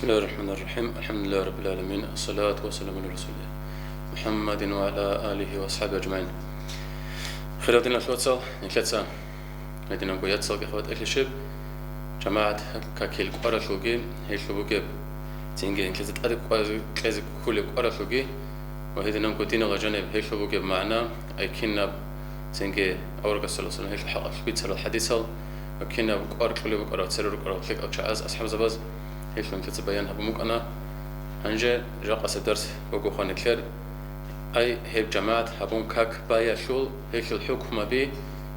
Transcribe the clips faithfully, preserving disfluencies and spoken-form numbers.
بسم الله الرحمن الرحيم. الحمد لله رب العالمين. الصلاة والسلام على رسول الله محمد وعلى آله وأصحابه أجمعين. Хириял диналъул вацал, нилъеца гьединабго яцалги хабатӀалъе щиб, жамагӀат какил кӀваралъулги, гьелъул бугеб цинги нилъеца тӀаде кӀвазе кьезе кколеб кӀваралъулги ва гьединабго диналда жаниб гьелъул бугеб магӀна, ай кинаб цинги аварагас саллаллагьу гӀалайгьи ва саллам гьелъул хӀакъалъулъ бицарал хӀадисал ва кинаб кӀвар кьолеб букӀарал, церер рукӀарал лъикӀал чагӀаз, асхӀабзабаз гьелъул нилъеца баян гьабун букӀана. Гьанже жакъасеб дарс бугоха нилъер. Ай, гьеб жамагӀат гьабун как баялъул, гьелъул хӀукмаби,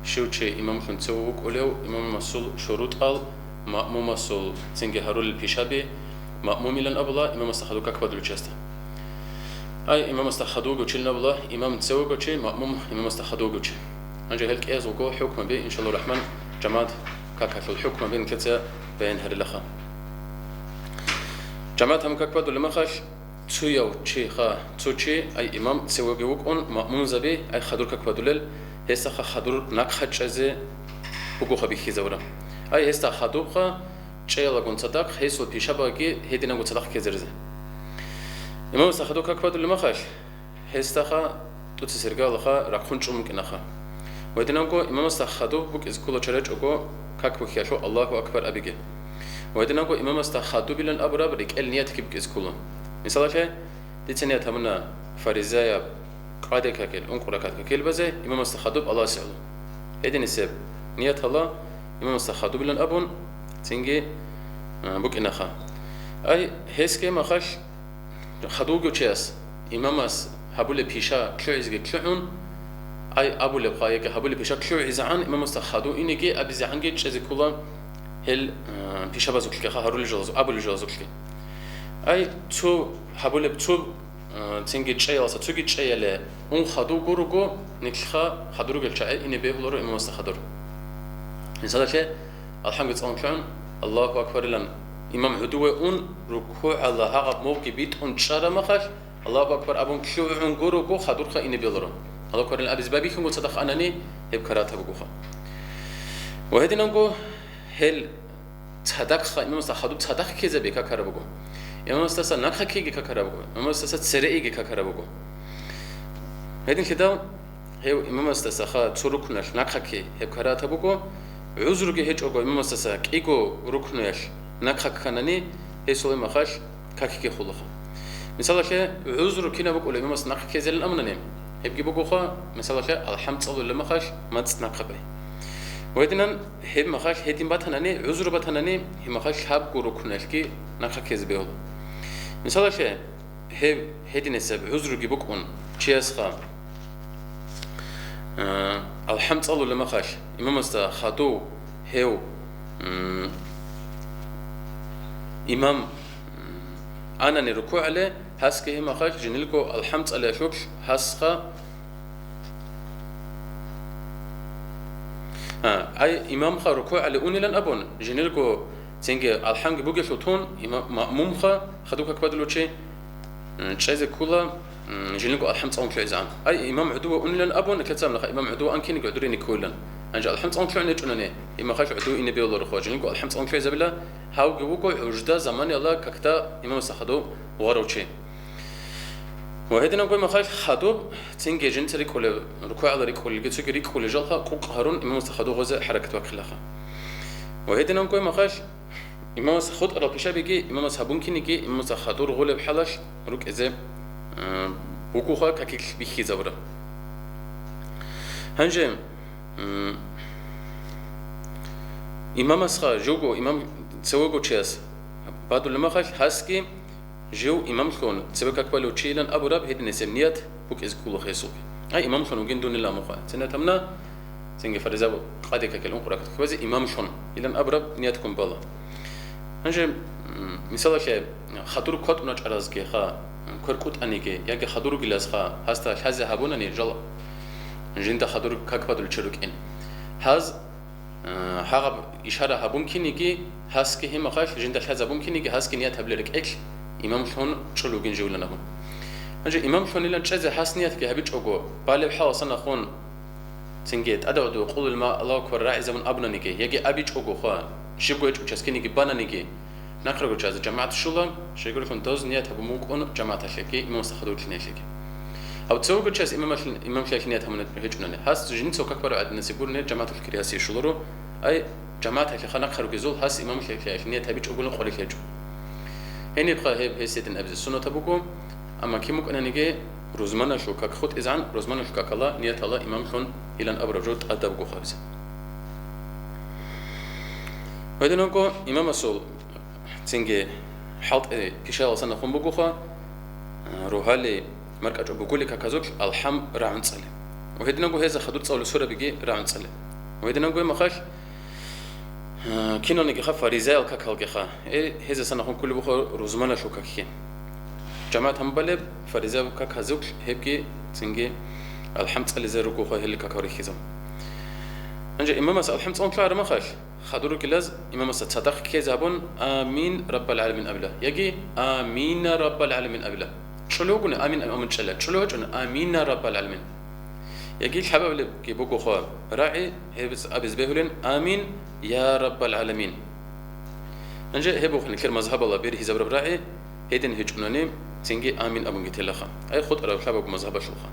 щив чи имамлъун цеве вукӀулев, имамасул шурутӀал, маъмумасул цинги гьарулел пишаби, маъмумилан абула имамасда хадуб как бадулев чиясда. Ай, имамасда хадуб гучилин абула, имам цевего чи, маъмум имамасда хадуб гучи. Гьанже гьел кӀиязулго хӀукмаби, иншаллагьу рахӀман, жамагӀат какалъул хӀукмаби нилъеца баян гьарилаха. ЖамагӀат гьабун как бадулеб махалъ, цуяв чи ха, цо чи, ай имам цевеги вукӀун, маъмумзаби, ай хадур как бадулел, гьесдаха хадур нахъа чӀезе бугоха бихьизабура. Ай гьесда хадубха чӀеялагун цадахъ, гьесул пишабаги гьединабго цадахъ ккезаризе. Имамасда хадур как бадулеб махалъ, гьесдаха тӀоцебесеб иргаялдаха рахъун чӀун букӀинаха. Ва гьединабго имамасда хадуб букӀизе ккола чара чӀого как бухьиялъул Аллагьу акбар абиги. Ва гьединабго имамасда хадубилан абураб рекӀел ниятги букӀизе ккола. Мисалалъе, дица ният гьабуна фаризаяб къаде какил, ункъо ракат какил базе имамасда хадуб Аллагьасе гӀоло. Гьединисеб ният гьала имамасда хадубилан абун, цинги, а, букӀинаха. Ай, гьесги махалъ хадуб вугев чияс имамас гьабулеб пиша лъугӀизеги лъугӀун, ай абулебха, яги гьабулеб пиша лъугӀизегӀан имамасда хадуб инеги абизегӀанги чӀезе ккола гьел, а, пишабазулъги ха гьарулел жалазу-, абулел жалазулъги. Ай цо гьабулеб цо, а, цинги чӀеялдаса цоги чӀеяле ун хадуб гурого, нилъха хадур ругел чагӀи ине бегьуларо имамасда хадур. Мисалалъе, алхӀамги цӀалун лъугӀун, Аллагьу акбарилан имам гӀодове ун, рукугӀалда гьагъаб мугъги битӀун чӀараб махалъ, Аллагьу акбар абун лъугӀун гурого хадурха ине бегьуларо. Аллагьу акбарилан абизе байбихьунго цадахъ анани, гьеб карагьатаб бугоха. Ва гьединабго гьел цадахъха имамасда хадуб цадахъ ккезаби какараб буго. Имамасдаса нахъа ккеги какараб буго. Имамасдаса цере иги какараб буго. Гьединлъидал гьев имамасдаса ха цо рукуналъ нахъа кке гьеб карагьатаб буго, гӀузруги гьечӀого имамасдаса кӀиго рукунаялъ нахъа кканани, гьесул махалъ какги холаха. Мисалалъе, гӀузру кинаб букӀулеб имамас нахъа ккезелин абунани, гьебги бугоха, мисалалъе, алхӀам цӀалулеб махалъ мацӀ нахъа бай. Ва гьединан гьеб махалъ гьедин батанани, гӀузру батанани, гьеб махалъ лъабго рукуналъги нахъа ккезе бегьула. Мисалалъе, гьеб гьединисеб гӀузруги букӀун, чиясха, а, алхӀам цӀалулеб махалъ, имамасда хадув гьев, м, имам, м, анани рукугӀале, гьасги гьеб махалъ жиндирго алхӀам цӀалиялъулъ гьасха, а, ай, имамха рукугӀале унилан абун, жиндирго цинги алхӀамги бугелъул тун, има-, маъмумха, хадуб как бадулев чи, м, чӀезе ккола, м, жиндирго алхӀам цӀалун лъугӀизегӀан. Ай, имам гӀодове унилан абун, кецаб нахъа имам гӀодове анкиниги гӀодорине кколилан. Гьанже алхӀам цӀалун лъугӀине гьечӀунани, гьеб махалъ гӀодове ине бегьуларо хо, жиндирго алхӀам цӀалун лъугӀизабила, гьавги вуго гӀужда заманаялда какда имамасда хадув вугьарав чи. Ва гьединабго махалъ хадуб, цинги жинца рикӀкӀулеб, рукугӀалда рикӀкӀулелги цоги рикӀкӀулел жалха къукъ гьарун имамасда хадуб гъозе хӀаракат бахъилаха. Ва гьединабго махалъ имамас хутӀарал пишабиги, имамас гьабун киниги, имамасда хадур гъолеб хӀалалъ рукӀизе, а, бугоха какилъ бихьизабураб. Гьанже, м, имамасха живго, имам цевего чияс бадулеб махалъ гьасги жив имамлъун цеве как балев чийилан абураб гьединисеб ният букӀизе кколаха гьесулги. Ай, имамлъун вугин дунила мухъа. Цинги гьатамна, цинги фариза къаде какил ункъо ракат кквезе имамлъун илан абураб ният ккун бала. Гьанже, м, мисалалъе, хадур кватӀуна чӀаразги ха, квер кӀутӀаниги, яги хадур ругилаз ха, гьасда лъазе гьабунани жал жинда хадур как бадулев чи рукӀин. Гьаз Э, гьагъаб ишара гьабун киниги, гьасги гьеб махалъ жинда лъазабун киниги, гьасги ният гьабилеб рекӀелъ имамлъун чӀолев вугин живилан абун. Гьанже имамлъунилан чӀезе гьас ниятги гьабичӀого, балеб хӀалалъ санахъун цинги тӀадегӀдув къулул ма Аллагьу акбар рагӀизабун абунаниги, яги абичӀого хва, щибго гьечӀо часкиниги бананиги, Нахъа ругел чиязе жамагӀат щола, щайгурелъул доз ният гьабун букӀун жамагӀаталъеги, имамасда хадур лъиниялъеги. Гьаб цо ругел чияс имамалъ-, имамлъиялъ ният гьабунеб гьечӀунани, гьас жинцав как бараб гӀадинасе гурони жамагӀаталъ кири гьасие щоларо, ай, жамагӀаталъеха нахъа ругезул гьас имамлъиялъ ният гьабичӀого гурони къолелъ гьечӀо. Гьенибха гьеб гьесие дин абизе суннат гьабуго, амма кин букӀананиги рузманалъул как хутӀизегӀан, рузманалъул какала ниятала имамлъун илан абураб жо тӀадабго хабизе. Гьединабго имамасул цинги хӀалтӀи пишаялъ санахъун бугоха, а, ругьали маркӀачӀо бугули каказулъ алхӀам рагӀун цӀали. Ва гьединабго гьезда хадур цӀалули сурабиги рагӀун цӀали. Ва гьединабго махалъ, а, киналнигиха фаризаял какалгиха. Э, гьезда санахъун кколеб буха рузманалъул какги. ЖамагӀат гьанбалеб фаризаял каказулъ гьебги цинги алхӀам цӀализе ругоха гьел какал рихьизаб. Гьанже имамас алхӀам цӀалун лъугӀара махалъ, хадур рукӀилаз имамасда цадахъ ккезе гьабун, «Амин, Раббал гӀаламин», абила. Яги «Амина, Раббал гӀаламин», абила. ЧӀоло вугони «Амин», амин чӀела. ЧӀоло гьечӀони «Амина, Раббал гӀаламин». Яги лъабабилебги бугоха рагӀи, гьеб абизе бегьулин, «Амин, я Раббал гӀаламин». Гьанже гьеб буго нилъер мазгьабала бергьизабураб рагӀи, гьедин гьечӀунани, цинги «Амин» абунги телаха. Ай хутӀараб лъабабго мазгьабалъулха.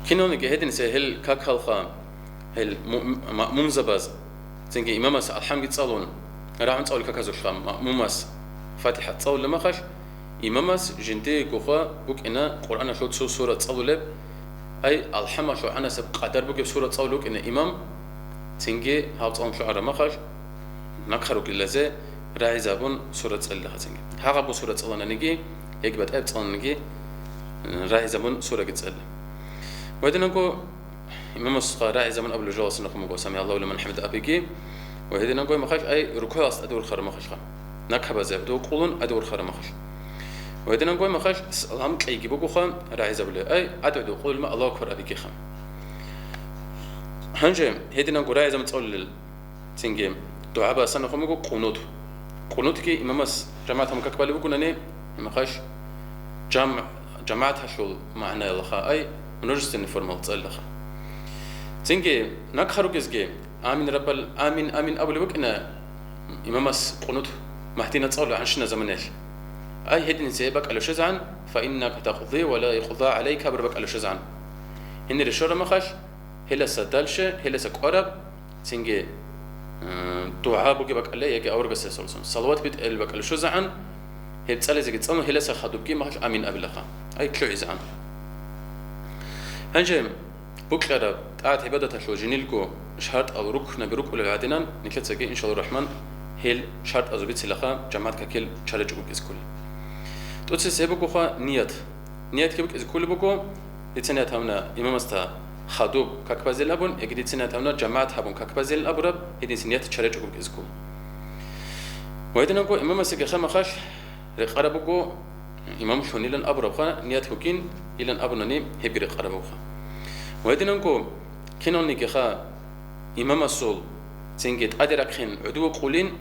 Киналниги гьединлъи гьел какалха, гьел муъ-, маъмумзабаз, цинги имамас алхӀамги цӀалун, рагӀун цӀалул каказулъха маъмумас ФатихӀа цӀалулеб махалъ, имамас жиндиего букӀина Къуръаналъул цо сура цӀалулеб, ай, алхӀамалъул гӀанасеб къадар бугеб сура цӀалулев вукӀина имам, цинги гьав цӀалун лъугӀараб махалъ, нахъа рукӀилазе рагӀизабун сура цӀалилаха цинги. Гьагъабго сура цӀалананиги, яги батӀаяб цӀалананиги, э, рагӀизабун сураги цӀали. Ва гьединабго имамасха рагӀизабун абулеб жоялъ санахъун буго, «СамигӀаллагьу лиман хӀамида» абиги, ва гьединабго махалъ, ай, рукуялъ тӀаде урхараб махалъха. Накабазе гӀодов къулун тӀаде урхараб махалъ. Ва гьединабго махалъ салам кьейги бугоха рагӀизабулеб, ай, тӀаде гӀодов къулун Аллагьу акбар абигиха. Гьанже гьединабго рагӀизабун цӀалулел цинги дугӀаба санахъун буго къунут. Къунутги имамас жамагӀат гьабун как балеб бугони, махалъ жам-, жамагӀаталъул магӀнаялъха, ай, множественный формалъ цӀалилаха. Цинги нахъа ругезги «Амин, Раббал, амин, амин» абулеб букӀина имамас къунут Магьдина цӀалулеб гӀанщина заманаялъ. Ай, гьединлъи гьеб бакӀалев щвезегӀан, «Фаиннака такъзи ва ла юкъза гӀалайка» абураб бакӀалев щвезегӀан. Гьенире щвараб махалъ, гьелдаса дальше, гьелдаса кӀвараб, цинги, э, дугӀа бугеб бакӀалде яги аварагасде салават битӀараб бакӀалде щвезегӀан, гьеб цӀализеги цӀалун, гьелдаса хадубги махалъ «Амин» абилаха. Ай, лъугӀизегӀан. Гьанже бокьараб тӀагӀат-гӀибадаталъул жиндирго шартӀал, рукнаби рукӀулел гӀадинан, нилъецаги, иншаллагьу рахӀман, гьел шартӀазул бицилаха жамагӀат какил чара чӀугу кӀизе кколел. ТӀоцебесеб бугоха ният. Ниятги букӀизе кколеб буго, дица ният гьабуна имамасда хадуб как базейилан абун, яги дица ният гьабуна жамагӀат гьабун как базейилан абураб, гьединлъи ният чара чӀугу букӀизе ккола. Ва гьединабго имамасеги хӀамахалъ рекъараб буго, имамлъунилан абурабха ният бугин, илан абунани гьебги рекъараб бугоха. Ва гьединабго киналнигиха имамасул цинги тӀаде рахъин гӀодов къулин,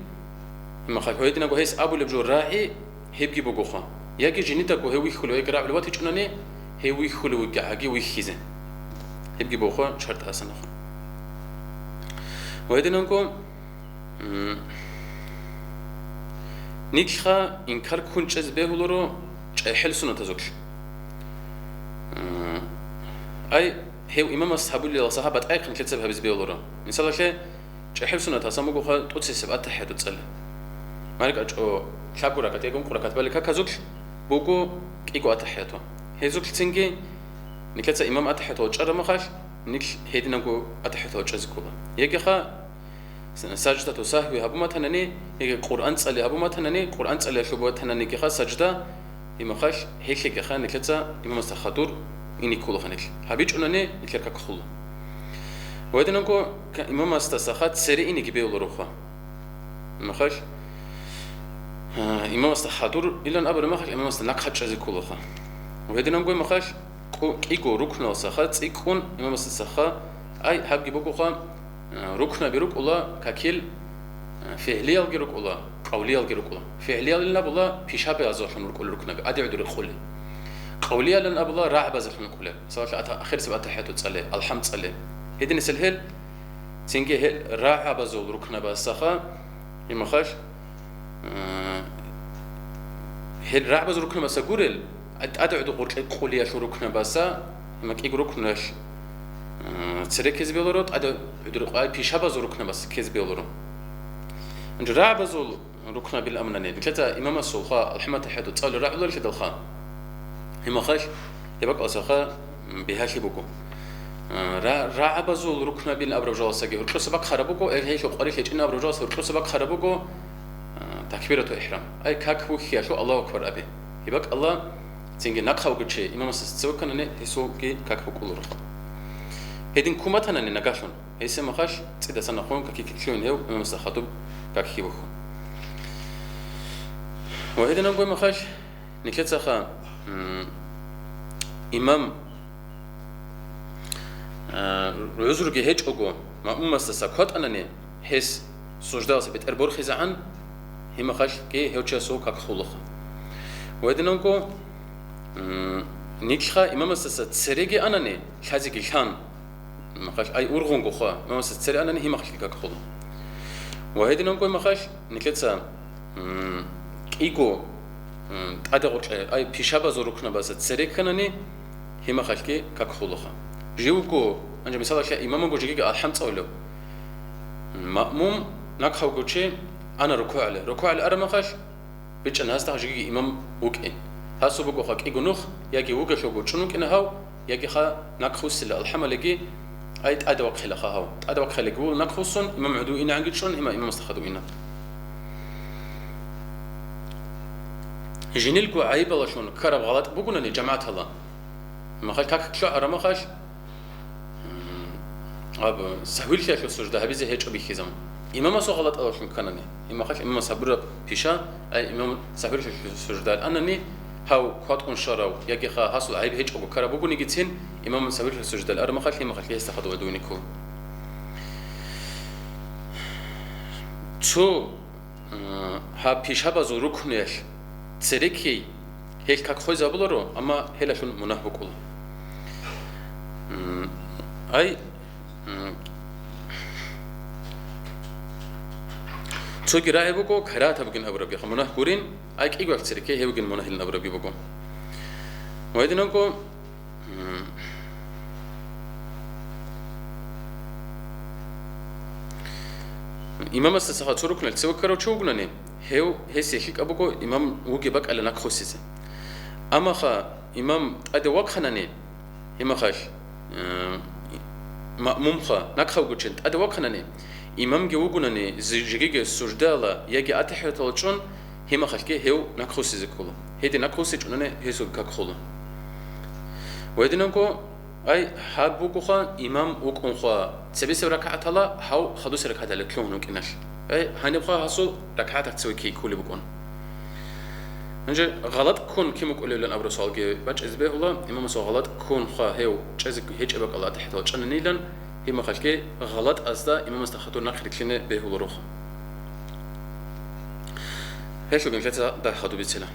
имахъа гьединабго гьес абулеб жо рагӀи, гьебги бугоха. Яги жиндидаго гьев вихьулев, яги рагӀулев ватичӀунани, гьев вихьулев вугевгӀаги вихьизе. Гьебги бугоха шартӀ гьасанахъ. Ва гьединабго, м, нилъха инкар ккун чӀезе бегьуларо чӀахӀел суннатазулъ. М, ай, гьев имамас гьабулелал сахаб батӀайхъин лъецаб гьабизе бегьуларо. Мисалалъе, ЧӀахӀел суннат гьасан бугоха тӀоцебесеб аттахӀияту цӀали. МаркӀачӀо лъабго ракат яги ункъо ракат балел каказулъ буго кӀиго аттахӀияту. Гьезулъцинги нилъеца имам аттахӀияту гьечӀараб махалъ, нилъ гьединабго аттахӀияту гьечӀезе ккола. Ягиха с-, саждату сагьви гьабун батанани, яги Къуръан цӀали гьабун батанани, Къуръан цӀалиялъуб батананигиха сажда, имахалъ, гьелъегиха нилъеца имамасда хадур ине кколаха нилъ. ГьабичӀунани нилъер как хула. Ва гьединабго к-, имамасдасаха цере инеги бегьулароха. Имахалъ, а, имамасда хадур илан абураб махалъ, имамасда нахъа чӀезе кколаха. Ва гьединабго имахалъ, кӀу-, кӀиго рукналсаха цӀикӀкӀун имамасдасаха, ай, гьабги бугоха, а, рукнаби рукӀула какил, а, фигӀлиялги рукӀула, къавлиялги рукӀула. ФигӀлиялин абула пишабазулъун рукӀула рукнаби, тӀаде гӀодор рекъоли. Къавлиялин абула рагӀабазулъун рукӀула. Мисалалъе, ата-, ахирисеб аттахӀияту цӀале, алхӀам цӀале. Гьединисел гьел, Цинги гьел рагӀабазул рукнабасаха, гьимахалъ, э, гьел рагӀабазул рукнабаса гурел, тӀаде гӀодор гъоркье къулиялъул рукнабаса, гьима кӀиго рукнулъ, э, цере ккезе бегьуларо, тӀаде гӀодор къвай пишабазул рукнабаса ккезе бегьуларо. Гьанже рагӀабазул рукнабил амнани, нилъеца имамасулха, алхӀамат тахӀияту цӀалул рагӀуларелъидалха, гьимахалъ, гьеб бакӀалсаха, м, бигьалъи буго. Ра-, рагӀабазул рукнабил абураб жаласаги гьоркьоса бахъараб буго, эр гьелъул къварилъ гьечӀин абураб жаласа гьоркьоса бахъараб буго, а, такбирату ихрам. Ай, как вухьиялъул Аллагьу акбар абе. Гьеб бакӀалла цинги нахъавгучи имамасас цеве кканани гьесулги как букӀуларо. Гьедин куматанани нагалъун. Гьесие махалъ цӀидасан нахъун каки китлъугьин гьев имамасда хадуб каки бухьун. Ва гьединабго махалъ нилъецаха, м, имам, а, гӀузруги гьечӀого, маъмумасдаса кватӀанани, гьес суждаласа бетӀер борхизегӀан, гьимахалъги гьев чиясул как хулаха. Ва гьединабго, м, нилъха имамасдаса цереги анани, лъазеги лъан, Махалъ, ай, ургъунгоха, имамасда цере анани, гьимахалъги как хулун. Ва гьединабго махалъ, нилъеца, м, кӀиго, м, тӀаде гъоркье, ай, пишабазул рукнабазда цере кканани, гьимахалъги как хулаха. Живго, гьанже мисалалъе, имамаго жигиги алхӀам цӀалулев. Маъмум, нахъавгучи, ана рукугӀале. РукугӀале ара махалъ, БичӀчӀана гьасда жиги имам вукӀин. Гьасул бугоха кӀиго нух, яги вугелъулго чӀун вукӀина гьав, ягиха нахъвуссила алхӀамалиги, ай, тӀаде вахъилаха гьав. ТӀаде вахъилаги вула нахъвуссун, имам гӀодов инегӀанги чӀун, гьима имамасда хадув ина. Жинилго гӀайибалалъун ккараб гъалатӀ бугунани жамагӀатала, махалъ как лъугӀара махалъ, М, аб, сахӀвилъиялъул сужда гьабизе гьечӀо бихьизабун. Имамасул гъалатӀалалъун кканани, имахалъ имамас гьабураб пиша, ай, имам сахӀвилъиялъул сужда анани, гьав кватӀун щварав, ягиха гьасул гӀайиб гьечӀого ккараб бугонигицин, имам сахӀвилъиялъул сужда арамахалъ, имахалъ гьесда хадув гӀодов ине ккола. Цо Гьаб пишабазул рукнуялъ цереккей гьел как хвезабуларо, амма гьелалъул мунагь букӀула. М, ай, м, цоги рагӀи буго, карагьатаб бугин абурабги, мунагь гурин, ай кӀигоялъ цереккей гьев вугин мунагьилин абурабги буго. Ва гьединабго, М. Имамасдаса цо рукнал цеве ккарав чи вугунани, гьев гьесие лъикӀаб буго имам вугеб бакӀалда нахъвуссизе. Амма ха имам тӀаде вахъанани, имахалъ, э, маъмумха нахъавгочин тӀаде вахъанани, имамги вугунани зи-, жигиги суждала яги атахӀиятала чӀун, Гьимахалъги гьев нахъвуссизе ккола. Гьедин нахъвуссичӀунани гьесул как хула. Ва гьединабго, ай, гьаб бугоха, имам вукӀунха, цебесеб ракагӀатала гьав хадусеб ракагӀаталде лъугьун вукӀиналъ. Ай, гьанибха гьасул ракагӀаталъ цеве ккей кколеб букӀун. Гьанже гъалатӀ ккун кин букӀулевилан абураб суалги бачӀизе бегьула, имамасул гъалатӀ ккунха гьев чӀезе гьечӀеб бакӀалда атахӀиятал чӀананилан, Гьимахалъги гъалатӀазда имамасда хадур нахъ рилълъине бегьулароха. Гьелъул гьелъеца дагь хадуб бицина.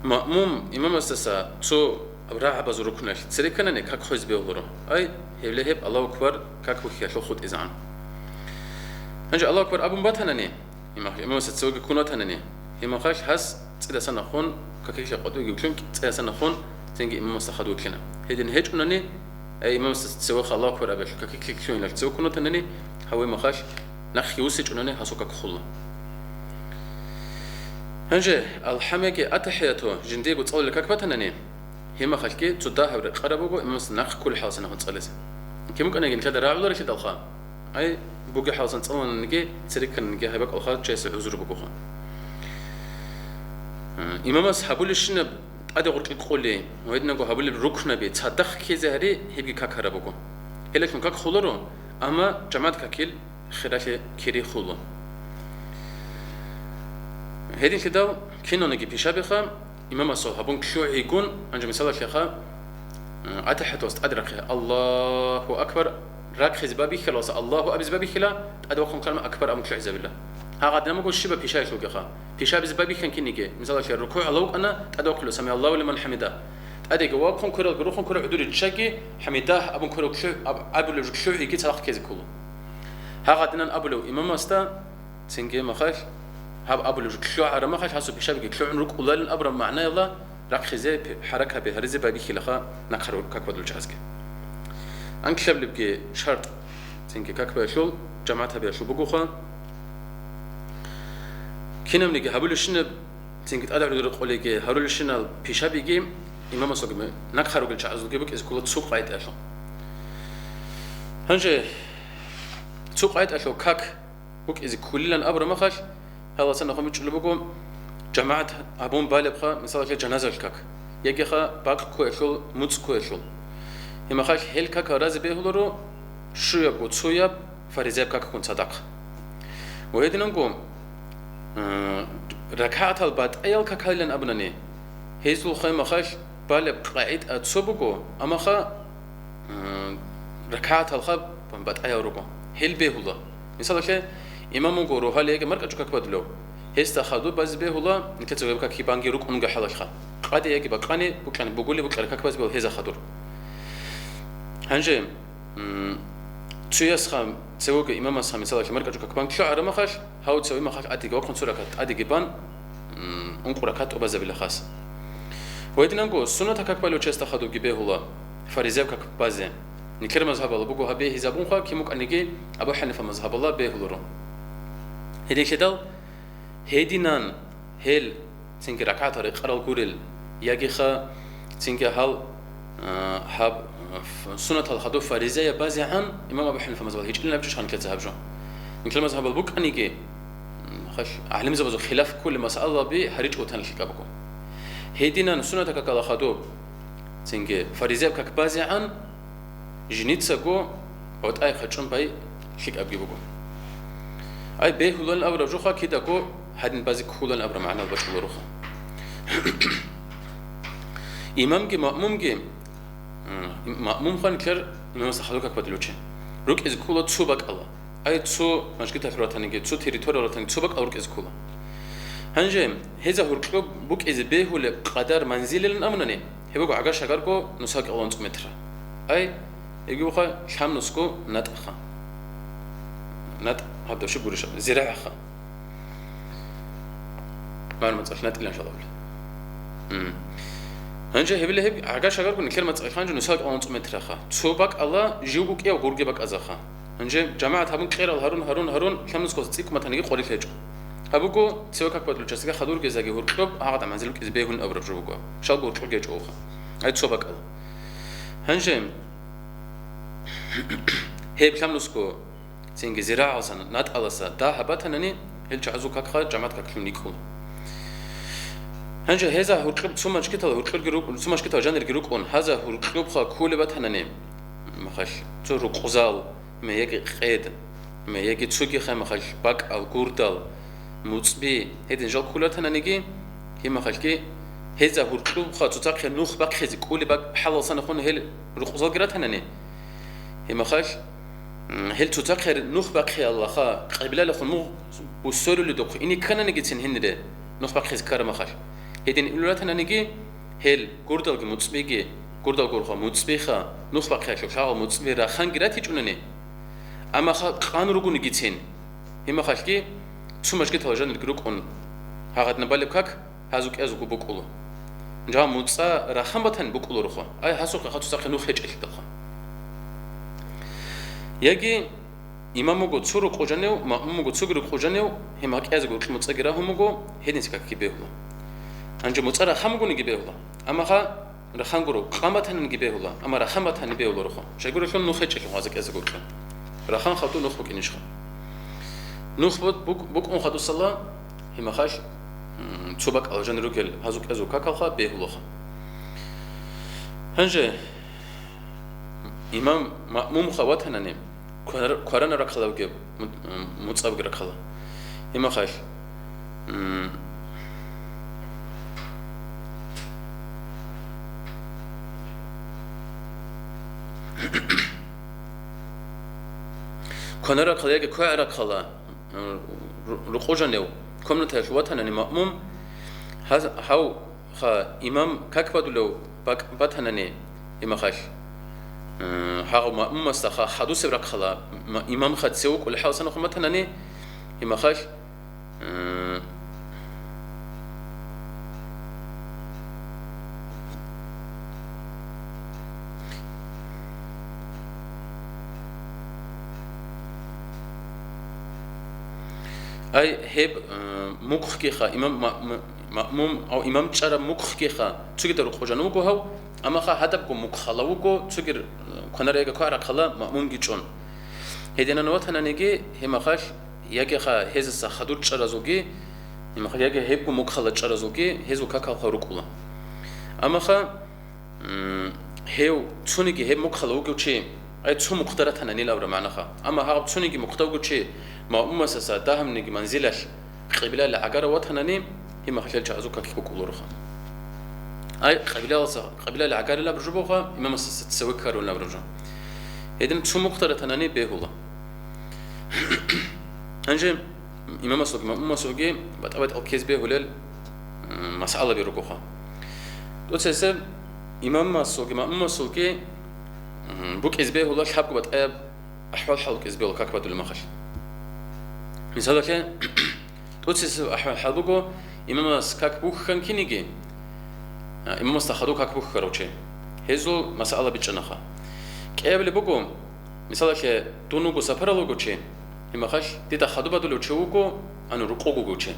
Маъмум имамасдаса цо рагӀабазул рукнал цере кканани как хвезе бегьуларо. Ай, гьеб ле гьеб Аллагьу акбар как вухьиялъул хутӀизегӀан. Гьанже Аллагьу акбар абун батанани, Имахалъ имамасда цевеги ккун ватанани, гьимахалъ гьас цӀидасан нахъун какиклъи къотӀиги вугилан, цӀидасан нахъун цинги имамасда хадув вугилан. Гьедин гьечӀунани, ай имамасда цевеха Аллагьу акбар абиялъ какиклъи лъугьиналъ цеве ккун ватанани, гьав имахалъ нахъги вуссичӀунани гьасул как хула. Гьанже алхӀамеги атахӀияту жиндиего цӀалулел как батанани, Гьимахалъги цо дагьаб рекъараб буго имамас нахъ кколеб хӀаласан нахъун цӀализе. Кин букӀаниги нилъеда рагӀуларелъидалха, ай, бугеб хӀаласан цӀалунаниги, цере кканиги гьеб бакӀалха чиясе гӀузру бугоха. Имамас гьабулебщинаб тӀаде гъоркье къулей ва гьединабго гьабулеб рукнаби цадахъ ккезе гьари, гьебги как гьараб буго. Гьелалъун как хуларо, амма жамагӀат какил хиралъе кири хула. Гьединлъидал киналниги пишабиха, имамасул гьабун лъугӀигун, гьанже мисалалъеха, м, атахӀияталас тӀаде рахъе, Аллагьу акбар, рахъизе бабихьилалса Аллагьу абизе бабихьила, тӀаде вахъун ккарма акбар абун лъугӀизабила. Гьагъадин амаго щибаб пишаялъулгиха. Пишабизе бабихьан киниги, мисалалъе рукугӀ гьалав вукӀана, тӀаде вахъула, «Сами Аллагьу лиман хӀамидагь». ТӀадеги вахъун кверал рухун кверал гӀодуре ччаги, «ХӀамидагь» абун кверал лъугӀ-, аб-, абулеб жо лъугӀиги цадахъ ккезе ккола. Гьагъадинан абулев имамасда, цинги махалъ, гьаб абулев жо лъугӀараб махалъ, гьасул пишабиги лъугӀун рукӀуларин абураб магӀнаялда рахъизе, пе-, хӀаракаби гьаризе байбихьилаха нахъа как бадулев чагӀазги. Анкьабилебги шартӀ, цинги как баялъул, жамагӀат гьабиялъул бугоха. Кинабниги гьабулевщинаб, цинги тӀадегӀураб рекъолеги гьарулевщинал пишабиги имамасулги нахъа ругел чагӀазулги букӀизе ккола цо къайдалъул. Гьанже цо къайдалъул как букӀизе кколилан абураб махалъ, гьаласан ахъун бичӀчӀулеб буго, жамагӀат гьабун балебха, мисалалъе, жаназаялъул как, ягиха бакъ ккоялъул, муцӀ ккоялъул. Гьеб махалъ гьел какал разе бегьуларо щуябго цояб фаризаяб какгун цадахъ. Ва гьединанго, э, ракагӀатал батӀаял какалилан абунани, гьезул хай махалъ балеб къагӀида цо буго, аммаха, э, ракагӀаталха батӀаял руго. Гьел бегьула. Мисалалъе, имам вуго рогьалиги маркӀачӀул как бадулев. Гьесда хадуб базе бегьула, нилъеца гьеб как банги рукӀунги хӀалалха. Къаде яги бакъани, букьани бугули букьараб как базе бегьула гьезда хадур. Гьанже, м, цоясха, цевеги имамасха, мисалалъе, маркӀачӀул как банги лъугӀараб махалъ, гьав цеве махалъ атиги вахъун цо ракат тӀадеги бан, м, ункъо ракат тӀубазабила хас. Ва гьединанго суннатаб как балев чиясда хадубги бегьула, фаризаяб как базе. Нилъер мазгьабалда буго гьаб бегьизабунха, кин букӀаниги Абу ХӀанифа мазгьабалда бегьуларо. Гьединлъидал гьединан гьел цинги ракагӀатал рекъарал гурел, ягиха цинги гьал, а, гьаб, а, ф-, суннатал хадуб фаризаяб базегӀан имам Абу ХӀанифа мазгьабалда гьечӀилин абичӀищха нилъеца гьаб жо. Нилъер мазгьабалда букӀаниги, м, хал-, гӀалимзабазул хилаф кколел масъалаби гьаричӀого тана лъикӀаб буго. Гьединан суннатаб какал хадуб, цинги фаризаяб как базегӀан, жиницаго гӀотӀай хъачӀун бай лъикӀабги буго. Ай, бегьулан абураб жоха кидаго гьадин базе кколан абураб магӀнал бачӀулароха. Имамги маъмумги, м, маъмумха нилъер имамасда хадуб как бадулев чи, рукӀизе ккола цо бакӀалда. Ай, цо мажгиталъур ратаниги, цо территориял ратаниги, цо бакӀал рукӀизе ккола. Гьанже гьезда гьуркьоб букӀизе бегьулеб къадар манзилилан абунани, гьеб буго гӀагар-шагарго нусал кӀалъанцӀ метра. Ай, гьебги буха лъабнусго натӀаха. НатӀ гьаб дов щиб гурищ аб? ЗирагӀаха. Мар мацӀалъ натӀилан шалавли. М. Гьанже гьебила гьеб гӀагар-шагарго нилъер мацӀалъ гьанже нусал кӀалъанцӀ метраха. Цо бакӀалда живго кӀияв гурги бакӀазаха. Гьанже жамагӀат гьабун кьерал гьарун, гьарун, гьарун, лъабнусго цӀикӀкӀун батаниги къварилъ гьечӀо. Гьаб буго цеве как бадулев чиясдаги хадуб гьездаги гьуркьоб гьагъадин манзил рукӀизе бегьулин абураб жо буго. Щалго гьуркьоб гьечӀо уха. Ай, цо бакӀал. Гьанже гьеб лъабнусго цинги зирагӀалдасан, натӀалдаса дагь гьаб батанани, гьел чагӀазул какха жамагӀат каклъун йикӀула. Гьанже гьезда гьуркьоб цо мажгитал гьуркьорги рукӀ-, цо мажгитал жанирги рукӀун, гьезда гьуркьобха кколеб батанани, махалъ, цо рукъзал, ме яги къед, ме яги цоги хай махалъ бакӀал, гурдал, муцӀби, гьедин жал кколел ратананиги, гьеб махалъги гьезда гьуркьобха цоцахъе нух бахъизе кколеб бак-, хӀалалдасан хун гьел рукъзалги ратанани, гьеб махалъ, м, гьел цоцахъе нух бахъиялдалха къебелалехун мугъ бусурулидухъ ине ккананигицин гьенире, нух бахъизе ккараб махалъ, гьедин ине ратананиги, гьел гурдалги муцӀбиги, гурдал гурха муцӀбиха, нух бахъиялъул лъагӀал муцӀби раханги ратичӀунани, амма ха-, къан ругонигицин, гьеб махалъги цо мажгитал жанирги рукӀун гьагъадин балеб как гьазул кӀиязулго букӀула. Жа муцӀа рахан батани букӀуларохъо, ай, гьасухъе ха цоцахъе нух гьечӀелъидалха. Яги имам вуго цо рукъу жанив, маъмум вуго цоги рукъу жанив, гьеб махалъ кӀиязего гьоркьоб муцӀаги рагьун буго, гьединлъидал какги бегьула. Гьанже муцӀа рахан бугониги бегьула, амма ха рахан гуро, къан батаниги бегьула, амма рахан батани бегьуларохъо. Щайгурелъул нух гьечӀелъул гьаза кӀиязего гьоркьоб. Рахан хадуб нух букӀинищха? Нух бу-, бук-, букӀун хадусала, гьеб махалъ, м, цо бакӀал жанир ругел гьазул кӀиязул какалха бегьулаха. Гьанже имам маъмумха ватанани, квар-, кваранаб рахъалда вугеб, му-, м, муцӀабги рахъала. Гьеб махалъ, м, кваранаб рахъалда яги квегӀаб рахъалда, м, ру-, рукъу жанив комнатаялъ ватанани маъмум, гьаз-, гьав Ха, имам как бадулев бакӀ батанани, гьеб махалъ, Э, гьагъав маъмумасда ха-, хадусеб рахъала, ма-, имамха цев вукӀулев хӀалсанахъ ватанани, гьимахал, э, ай, гьеб, э, мухъгиха, имам, ма-, ма-, маъмум, ав имам чӀараб мухъгиха, цогидал рукъужан вуго гьав, амма ха гьадабго мухъ хала вуго, цогир, э, кванарега квагӀрахъала маъмумги чӀун. Гьединан ватананиги, гьимахал, ягеха гьезаса хадур чӀаразулги, гьимахал, яги гьебго мухъ хала чӀаразулги, гьезул какалха рукӀула. Амма ха, М, гьев цониги гьеб мухъала вугев чи, ай, цо мухъда ратананил абураб магӀнаха. Амма гьаб цониги мухъда вугев чи маъмумасаса дагьабниги манзилалъ къиблалъ гӀагарав ватанани, гьимахалъел чагӀазул как букӀулароха. Ай, къиблаласа, къиблалъ гӀагарилаб жо бугоха, имамасаса цеве ккарулаб жо. Гьедин цо мухъда ратанани бегьула. Гьанже имамасулги маъмумасулги батӀа-батӀал ккезе бегьулел, м, масъалаби ругоха. ТӀоцесеб имамасулги маъмумасулги, м, букӀизе бегьула лъабго батӀаяб ахӀвал-хӀал букӀизе бегьула как бадулеб мехалъ. Мисалалъе, тӀоцесеб ахӀвал-хӀал буго, имамас как бухьан киниги, а, имамасда хадув как бухьарав чи. Гьезул масъала бичӀчӀанаха. КӀиабилеб буго, Мисалалъе, дун вуго сапарал вуго чи, гьимахалъ дида хадуб бадулев чи вуго, ану, рукъуг вуго чи.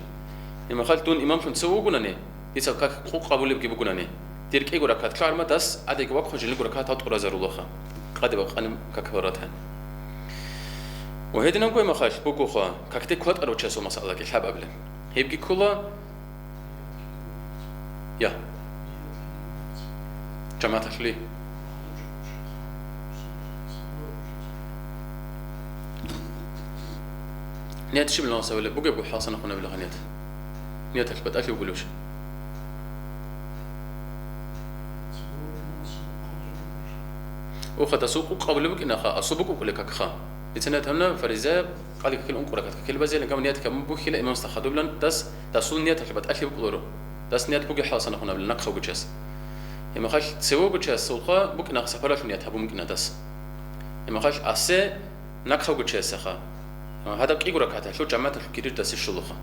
Гьимахалъ дун имамлъун цев вугунани, дица как къу-, къабулебги бугунани, дир кӀиго ракат лъугӀарма дас гӀадиги вахъун жилиго ракатал тӀуразарулаха, къаде бакъани как баратан. Ва гьединабго гьимахалъ бугоха, какде кватӀарав чиясул масъалаги лъабабилеб. Гьебги ккола, Я. ЖамагӀаталъули. Ният щиб ламасавали бугеб гохӀалсанахъунабилаха ният. Нияталъ батӀалъи вугулевщ. Уха, дасул къу-, къабулеб букӀинаха, асул букӀукӀуле какха. Дица ният гьабна фаризаяб, къади какил ункъо ракат какил базелин, гьаб ният гьабун бухьила имамасда хадублан дас, дасул нияталъ батӀалъи букӀуларо. Дас ният бугеб хӀалсанахъунабилан нахъа вугучияс. Гьимахалъ цеве вугучиясулха букӀинаха сапаралъун ният гьабун букӀина дас. Гьимахалъ асе нахъа вугучиясаха. Гьадаб кӀиго ракаталъул жамагӀаталъул кирир дасе щолаха.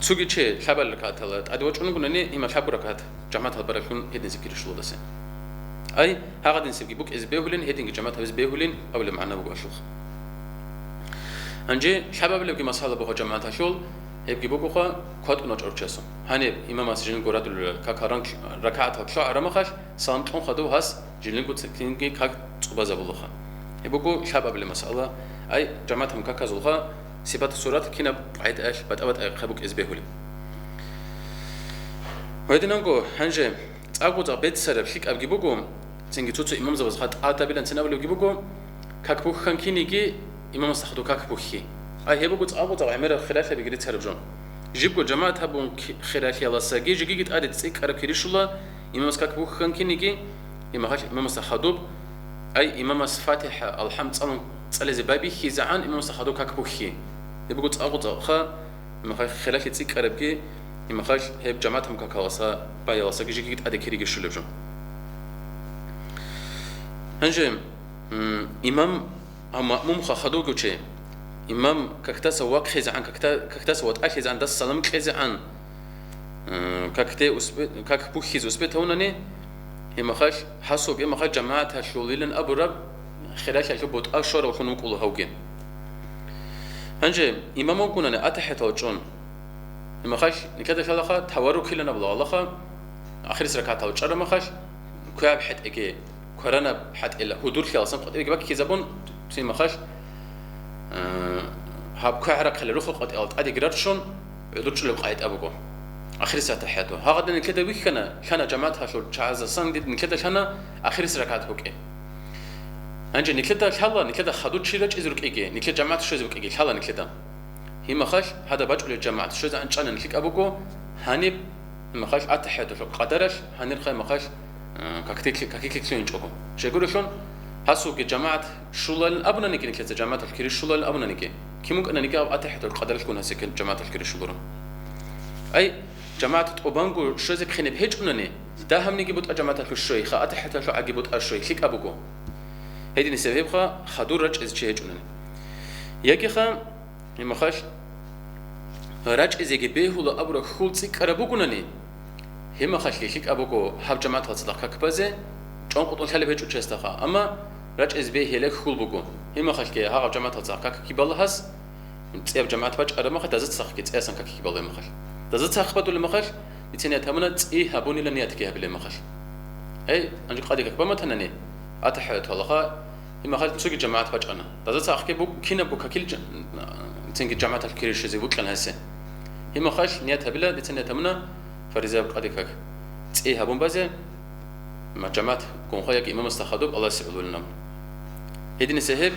Цуги чи лъабал ракатала тӀаде вачӀун вугунани, гьима лъабго ракат жамагӀат гьабаралъун гьединсеб кирищуладасе. Ай, гьагъадинсебги букӀизе бегьулин, гьединги жамагӀат гьабизе бегьулин абулеб магӀна буго алъулха. Гьанже лъабабилебги масъала буго жамагӀаталъул, гьебги бугоха кватӀун вачӀарав чиясул. Гьаниб имамас жинго радулел какал ран-, ракагӀатал лъугӀарамахалъ, салам кьун хадув гьас жинлинго цинги как цӀубазабулаха. Гьеб буго лъабабилеб масъала, ай, жамагӀатан каказулха, сипат-сурат кинаб къагӀидаялъ батӀа-батӀа хъа букӀизе бегьулеб. Гьединанго, гьанже цӀакъго-цӀакъ беццараб лъикӀабги буго, цинги цо-цо имамзабаз хатӀа тӀадабилан цин абулебги буго, как бухьан киниги имамасда хадув как бухьи. Ай, гьеб буго цӀакъго-цӀакъ гӀемераб хиралъабиги рицараб жо. Жибго жамагӀат гьабун ки-, хиралъияласаги жигиги тӀаде цӀикӀкӀараб кирищула, имамас как бухьан киниги, имахалъ имамасда хадуб, ай, имамас ФатихӀа, АлхӀам цӀалун цӀализе байбихьизегӀан имамасда хадуб как бухьи. Гьеб буго цӀакъго-цӀакъха, имахалъ хиралъи цӀикӀкӀарабги, имахалъ гьеб жамагӀатан какаласа, баяласаги жигиги тӀаде кириги щулеб жо. Гьанже, м, имам Гьав маъмумха хадув вугев чи, имам какдаса вахъизегӀан, какда-, какдаса ватӀалъизегӀан, дас салам кьезегӀан, э, какде успе-, как бухьизе успеть гьавунани, гьимахалъ, гьасулги гьимахалъ жамагӀаталъулилан абураб хиралъалъул бутӀа щваравлъун вукӀула гьавги. Гьанже имам вукӀунани атахӀиятал чӀун, гьимахалъ никеда лъалаха таваррукилан абула гьалаха, ахирис ракагӀатал чӀарамахалъ, квегӀаб хӀетӀеги, кваранаб хӀатӀила, гьудурлъиялсан къватӀибеги баккизабун, цин махалъ, э, гьаб квегӀ рахъалил рухъа къватӀиял тӀадеги рарччун, гӀодор чӀулеб къагӀида буго. Ахирис атахӀияту. Гьагъадин никеда вихьана, лъана жамагӀат гьалъул чагӀазасан, дид никеда лъана ахирис ракагӀат букӀи. Гьанже никеда лъала, никеда хадур чи рачӀизе рукӀиги, никед жамагӀат щвезе букӀиги, лъала никеда. Гьимахалъ гьадаб бачӀулел жамагӀат щвезегӀан чӀана нилъикӀаб буго, гьаниб гьимахалъ атахӀиятулъул къадаралъ гьанирха гьимахалъ, э, какилъи-, какилъи лъугьинчӀого. Щайгурелъул, гьасулги жамагӀат щулалин абунаниги, нилъеца жамагӀаталъ кири щулалин абунаниги, кин вукӀананиги гьаб атахӀиятулъул къадаралъгун гьасие жамагӀаталъ кири щуларо. Ай, жамагӀат тӀубанго щвезе кхенеб гьечӀунани, дагьабниги бутӀа жамагӀаталъув щвей, ха АтахӀияталъул гӀаги бутӀа щвей, лъикӀаб буго. Гьединисеб гьебха хадур рачӀизе чи гьечӀунани. Ягиха, гьебмахалъ, рачӀизеги бегьула абураб хьул цӀикӀкӀараб бугунани, гьебмахалъги лъикӀаб буго гьаб жамагӀатал цадахъ как базе, чӀонкӀутӀун лъалеб гьечӀо чиясдаха, амма рачӀизе бегьилеб хьул буго. Гьебмахалъги гьагъаб жамагӀатал цадахъ как кибала гьас, цӀияб жамагӀат бачӀараб махалъ, даза цадахъги цӀиясан как кибала гьебмахалъ. Даза цадахъ батулеб махалъ, дица ният гьабуна, цӀи гьабунила ниятги гьабилеб махалъ. Гьей, гьанже къаде как баматанани, АтахӀияту гьалаха, гьебмахалъ цоги жамагӀат бачӀана. Даза цадахъги буг-, кинабго какил жа-, цинги жамагӀаталъ кире щвезе букӀана гьесие. Гьебмахалъ ният гьабила, дица ният гьабуна, фаризаяб къаде как цӀи гьабун базе, ма жамагӀат гунха яги имамасда хадуб Аллагьасе гӀололин абун. Гьединисеб гьеб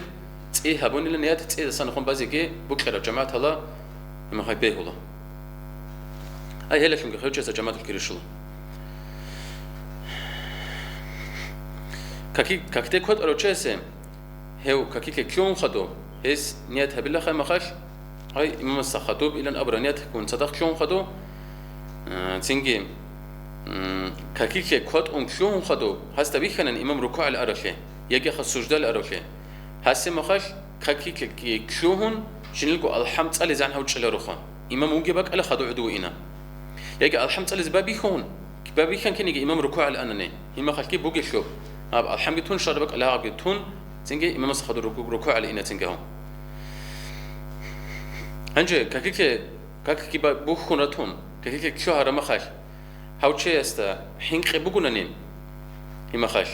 цӀи гьабунила ният цӀидасан хун базеги букӀараб жамагӀатала гьебмахалъ бегьула. Ай, гьелалъунги гьев чиясда жамагӀаталъ кире щола. Каки-, какде кватӀарав чиясе гьев какилъе лъугьун хадуб, гьес ният гьабилахъе махалъ, ай, имамасда хадуб илан абураб ниятгун цадахъ лъугьун хадуб, а, цинги, м, какилъе кватӀун лъугьун хадуб, гьасда бихьанан имам рукугӀале аравлъи, ягиха суждале аравлъи. Гьасе махалъ какилъеги лъугьун, жиндирго алхӀам цӀализегӀан гьав чӀелароха. Имам вугеб бакӀалда хадуб гӀодов ина. Яги алхӀам цӀализе бабихьун, бабихьан кинеги имам рукугӀале анани, гьебмахалъги бугелъул, гьаб алхӀамги тун, щвараб бакӀалда гьагъабги тун, цинги имамасда хадуб руку-, рукугӀале ина цинги гьав. Гьанже какилъе, какги ба-, бухьун ратун, какилъе лъугьараб махалъ, гьав чиясда хӀинкъи бугунани, гьебмахалъ,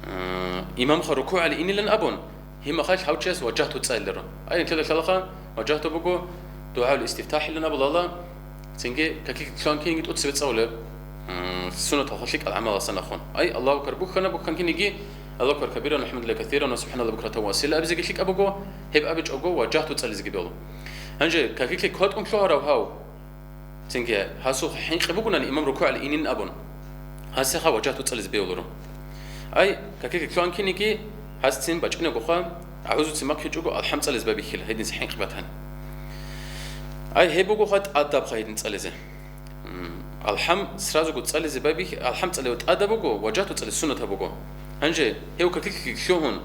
э, имамха рукугӀале инилан абун, гьебмахалъ гьав чияс важагьту цӀалиларо. Ай, нилъеда лъалаха, важагьту буго дугӀаул истифтахӀилан абулала, цинги какилъе лъугьан кинеги тӀоцебе цӀалулеб, м, суннаталха лъикӀал гӀамаласан ахун. Ай, Аллагьу акбар бухьана, бухьан кинеги, Аллагьу акбар кабиран, валхӀамдулиллагьи касиран, ва субхӀаналлагьи букратан ва асила абизеги лъикӀаб буго, гьеб абичӀого важагьту цӀализеги бегьула. Гьанже какилъе кватӀун лъугьарав гьав, цинги гьасухъ хӀинкъи бугунани имам рукугӀале инин абун, гьасеха важагьту цӀализе бегьуларо. Ай, какилъе лъугьан кинеги, гьас цин бачӀинагоха, агӀузуцин бахъичӀого алхӀам цӀализе бабихьила, гьединса хӀинкъи батани. Ай, гьеб бугоха тӀадабха гьедин цӀализе. М, алхӀам сразуго цӀализе бабихь-, алхӀам цӀалев тӀадаб буго, важагьту цӀализе суннатаб буго. Гьанже гьев какилъеги лъугьун,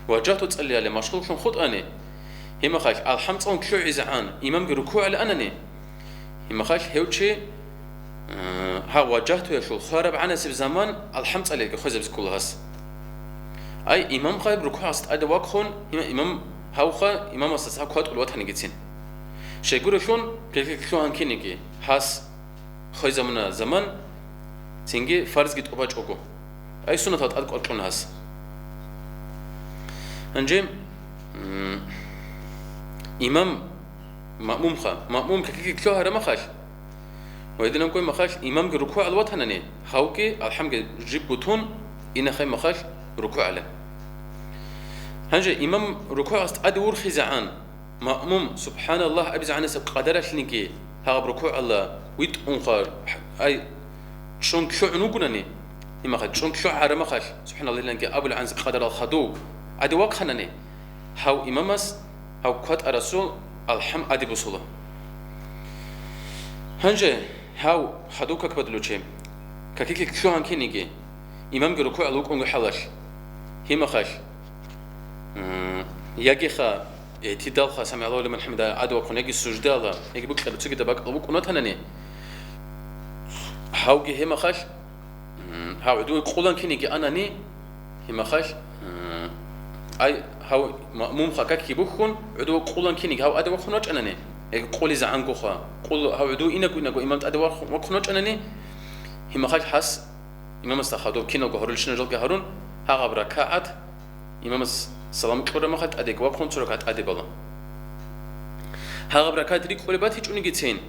важагьту цӀалиялде машгъуллъун хутӀани, гьебмахалъ алхӀам цӀалун лъугӀизегӀан имамги рукугӀале анани, гьебмахалъ гьев чи, э, гьав важагьтуялъул хвараб гӀанасеб заман алхӀам цӀалиялги хвезабизе ккола гьас. Ай, имамха гьеб рукугӀалдаса тӀаде вахъун, има-, имам гьавха имамасдаса кватӀулев ватанигицин. Щайгурелъул, какилъеги лъугьан кинеги, гьас хвезабуна заман, цинги фарзги тӀубачӀого. Ай, суннатал тӀад кӀвар кьуна гьас. Гьанже, м, имам маъмумха, маъмум какилъеги лъугьараб махалъ, ва гьединабго махалъ имамги рукугӀалде ватанани, гьавги алхӀамги жибго тун, инахъе махалъ рукугӀале. Гьанже имам рукугӀалдаса тӀаде вурхизегӀан, маъмум, субхӀаналлагь абизегӀанасеб къадаралъниги гьагъаб рукугӀалда витӀунха, ай, чӀун лъугӀун вугунани, имахъа чӀун лъугӀараб махалъ, субхӀаналлагьиланги абулгӀанасеб къадарал хадув гӀаде вахъанани, гьав имамас, гьав кватӀарасул алхӀам гӀаде босула. Гьанже гьав хадув как батулев чи, какилъеги лъугьан кинеги, имамги рукугӀалда вукӀунго хӀалалъ, гьебмахалъ, м, ягиха, э, игӀтидалха, самигӀаллагьу лиман хӀамида гӀаде вахъун, яги суждала, яги букӀараб цогидаб бакӀалда вукӀун ватанани, гьавги гьебмахалъ, м, гьав гӀодове къулан кинеги анани, гьебмахалъ, м, ай, гьав маъмумха какги бухьун, гӀодове къулан кинеги гьав тӀаде вахъун вачӀанани, яги къулизегӀангоха, къул-, гьав гӀодове инаго-инаго имам тӀаде вахъ-, вахъун вачӀанани, гьебмахалъ гьас имамасда хадув киналго гьарулелщинал жалги гьарун, гьагъаб ракагӀат имамас салам кьураб махалъ тӀадеги вахъун цо ракагӀат тӀаде бала. Гьагъаб ракагӀат рикӀкӀунеб батичӀонигицин,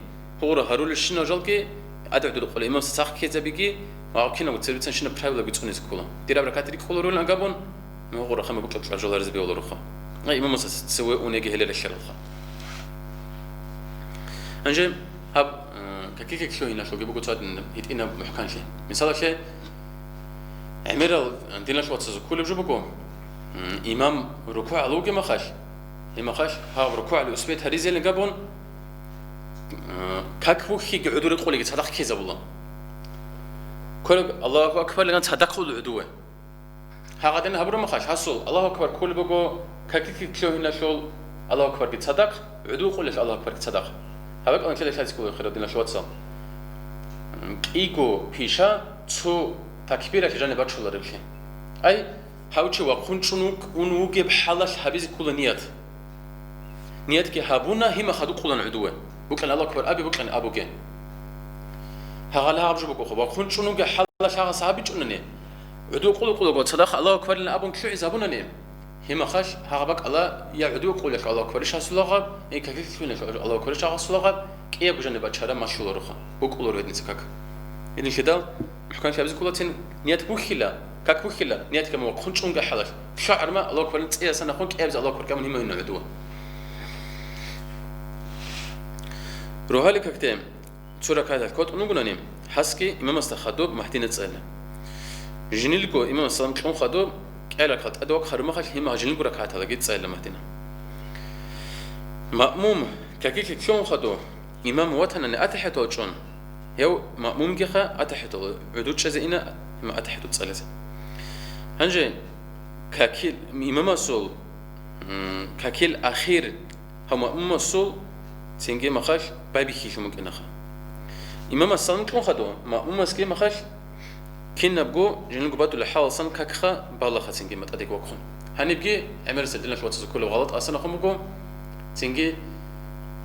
гьугъура гьарулелщинал жалги тӀаде гӀодор къулей имамасда цадахъ ккезабиги ва гьав киналго цебе бицанщинаб правилаги цӀунизе ккола. Дираб ракагӀат рикӀкӀуларулин агабун, гьугъура хӀама букӀа кьар жоларизе бегьулароха. Ай, имамасда цеве унеги гьелерелъаралха. Гьанже гьаб, э, какилъеги лъугьиналъулги буго цо гьитӀинаб мухӀканлъи. Мисалалъе, гӀемерал диналъул вацазул кколеб жо буго, м, имам рукугӀалда вугеб махалъ, гьеб махалъ гьав рукугӀалде успеть гьаризейилан габун, Как бухьиги гӀуду рекъолеги цадахъ ккезабула. Кверг Аллагьу акбар лъугӀан цадахъ ула гӀудуве. Гьагъадин гьабураб махалъ гьасул Аллагьу акбар кколеб буго, какилъи лъугьиналъул Аллагьу акбарги цадахъ, гӀуду къулелъ Аллагьу акбарги цадахъ. Гьаб бакӀалда нилъеда лъазе ккола, хирал диналъул вацал. КӀиго пиша цо такбиралъе жаниб бачулареблъи. Ай, гьав чи вахъун чӀун вук-, ун вугеб хӀалалъ гьабизе ккола ният. Ниятги гьабуна, гьимахъ гьадукъулан гӀудуве. Букьани Аллагьу акбар аби, букьани абуге. Гьагъала гьаб жо бугоха, вахъун чӀун вугеб хӀалалъ гьагъас гьабичӀунани, гӀуду къулукъулаго цадахъ Аллагьу акбарилан абун лъугӀизабунани, гьимахъалъ гьагъа бакӀала я гӀуду къулелъ Аллагьу акбарищ гьасулагъаб, я какилъ лъугьиналъ Аллагьу акбарищ гьасулагъаб, кӀиябго жаниб бачара малъулароха, букӀуларо гьединца как. Гьединлъидал мухӀканлъи гьабизе кколацин, ният бухьила, как бухьила, ният гьабун вахъун чӀунги хӀалалъ. ЛъугӀарма Аллагьу акбарилан цӀиясан нахъун кӀиабизе Аллагьу акбар гьабун гьимаюна гӀудува. Рогьалил какде цо ракагӀаталъ кватӀун вугонани, гьасги имамасда хадуб Магьдина цӀела. Жинилго имамас салам кьун хадуб, кӀел ракагӀат тӀаде вахъараб махалъ гьимагьа жинилго ракагӀаталаги цӀела Магьдина. Маъмум какилъи лъугӀун хадуб, имам ватанани атахӀиятал чӀун, гьев маъмумгиха атахӀиятал гӀуду чӀезе ина, гьимагьа атахӀиятал цӀализе. Гьанже какил, имамасул, м, какил ахир Гьав маъмумасул цинги махалъ байбихьилъун букӀинаха. Имамас салам кьун хадув, маъмумасги махалъ кинабго жиндирго батулеб хӀалалсан какха балаха цинги матӀадеги вахъун. Гьанибги гӀемерисел диналъул вацазул кколеб гъалатӀ асанахъун буго, цинги,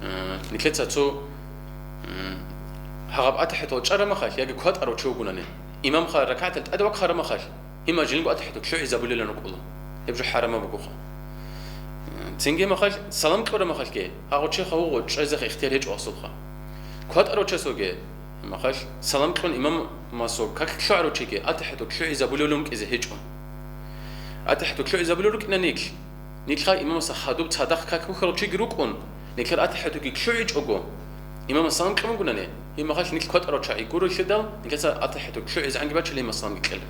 э, нилъеца цо, м, гьагъаб атахӀиятал чӀараб махалъ яги кватӀарав чи вугунани, имамха ракагӀатал тӀаде вахъараб махалъ, Гьимал жиндирго атахӀиятал лъугӀизабулелан рукӀуна. Гьеб жо хӀарамаб бугоха. Цинги махалъ, салам кьураб махалъги, гьагъав чи хавуго чӀезеха ихтияр гьечӀо асулха. КватӀарав часулги, махалъ, салам кьун имамасул как лъугӀарав чиги атахӀиятал лъугӀизабулевлъун кӀизе гьечӀо. АтахӀиятал лъугӀизабулел рукӀина нилъ. Нилъха имамасда хадуб цадахъ как бухьарав чиги рукӀун, нилъер атахӀияталги лъугӀичӀого, имамас салам кьун бугунани, гьеб махалъ нилъ кватӀарав чагӀи гурелъидал, нилъеца атахӀиятал лъугӀизегӀанги бачила, имамас саламги кьела.